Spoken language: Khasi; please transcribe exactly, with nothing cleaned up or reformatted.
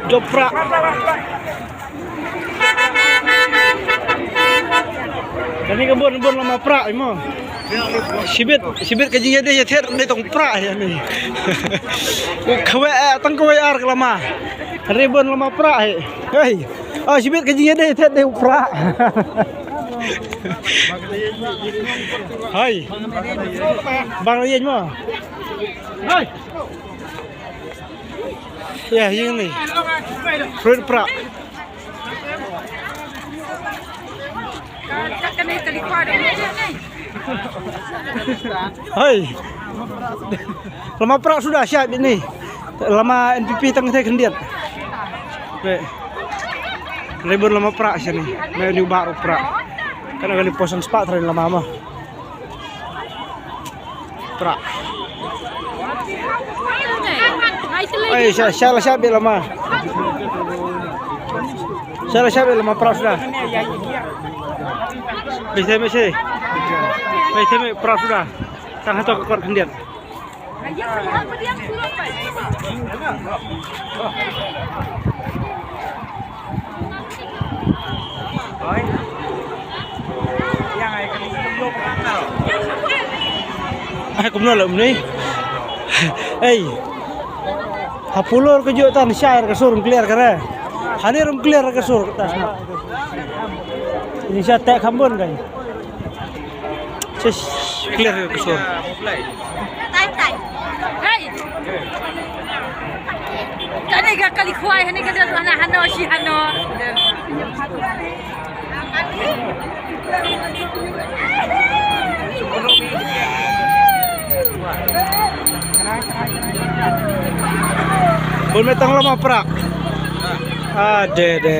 Jop prah. Kane ka bun bun lama prah mo. Shibit, shibit ka jingïadei ïathied ne tang prah ïa ne. Kawei, eh, tang kawei ar ka lama. Hynrei bun lama prah hi. Hei. Oh, shibit ka jingïadei ïathied de prah. Hai. Bang la ïeng mo. Hai. Ïa, ïa ni. Fruit prah. Hei. Lama prah suda shai bit ni. Lama N P P tang te khyndiat. Be. Rebun lama prah shani. Me ni ba prah. Kana kani posan spa tren lama ma. Prah. Ai, sha, sha la sha bit lama. Sha la sha bit lama prah suda. Bit te me shi. Bit te me prah suda. Tang hato ka kot khyndiat. Ai, kumno la um ni? Ei. Ha pulor ka juh tan shai ka sur clear ka re. Hani rum clear ka sur ta. Ni sha te khambon kai. Sis, clear ka sur. Tai, tai. Hei. Kane ka kali khwai, hane ka dot hana hano shi hano. Bun me tang lama prah. Ah, de, de.